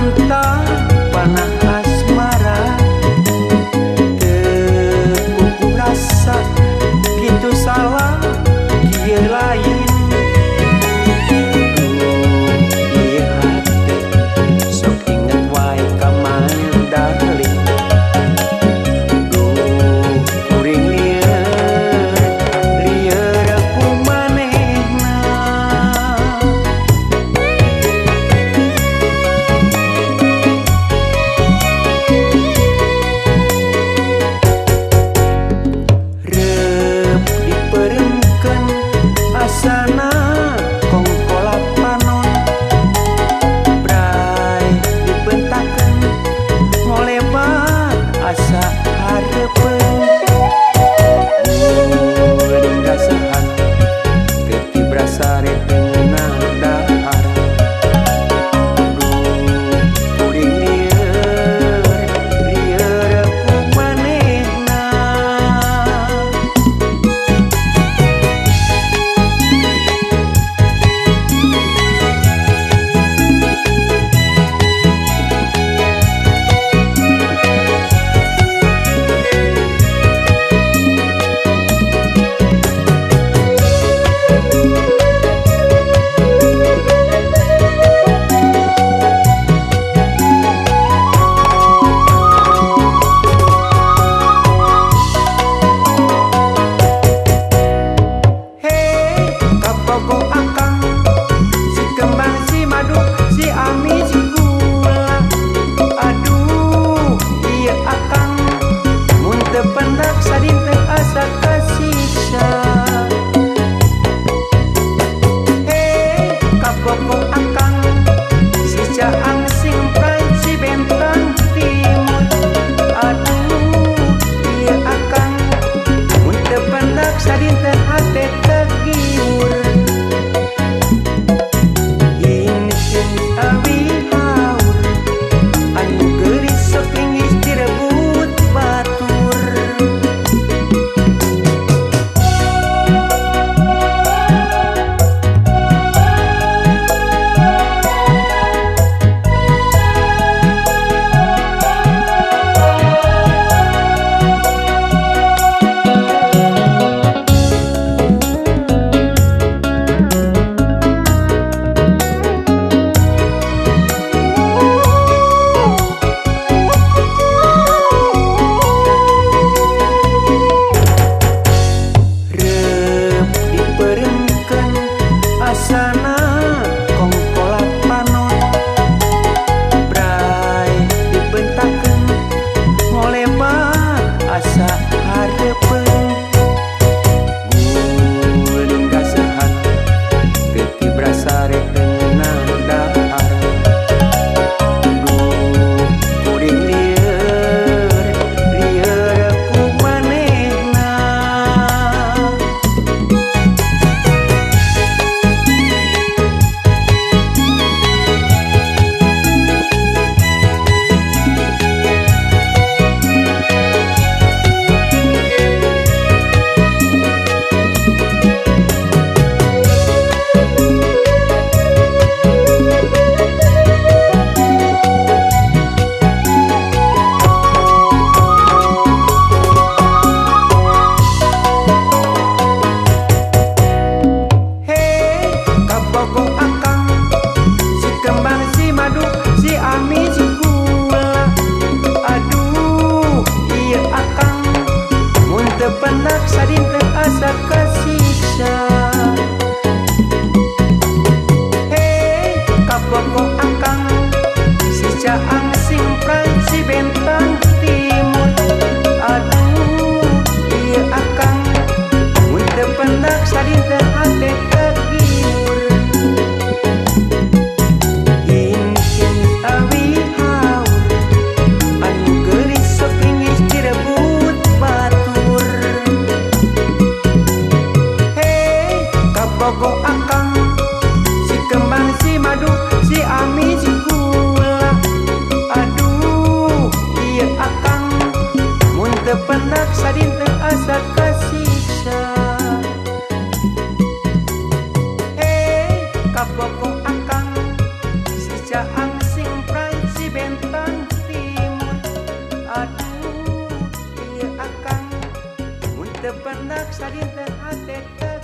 Kabentak panah asmara, teu puguh rasa kitu salah kieu lain. Duh ieu hate sok inget wae ka my darling. Duh kuring lieur, lieur ku manehna. Reup dipeuremkeun asana kongkola panon, bray dibentakeun ngolebat asa hareupeun. Guling gasehan teu tibra sare teu ngeunah dahar. Duh kuring lieur, lieur ku manehna. Hei kabogoh akang, si kembang si madu si ami si gula. Aduh ieu akang mun teu pendak sadinten asa kasiksa. Hei kabogoh akang, si caang sing prai si bentang timur. Aduh ieu akang mun teu pendak sadinten hate tegiur. Hinhin awi haur anu geulis sok linggis direbut batur. Reup dipeuremkeun asana kongkola panon, bray dibentakeun ngolebat asa hareupeun. Guling gasehan teu tibra sare teu ngeunah dahar. Duh kuring lieur, lieur ku manehna. Hei kabogoh akang, si kembang si madu si ami si gula. Aduh ieu akang mun teu pendak sadinten asa kasiksa. Hei kabogoh akang, si caang sing prai si bentang timur. Aduh ieu akang mun teu pendak sadinten hate tegiur. Hinhin awi haur anu geulis sok linggis direbut batur. Hei kabogoh akang, si kembang si madu si ami si gula. Aduh ieu akang mun teu pendak sadinten asa kasiksa. Hei kabogoh akang, si caang sing prai si Teu pendak sadinten hate.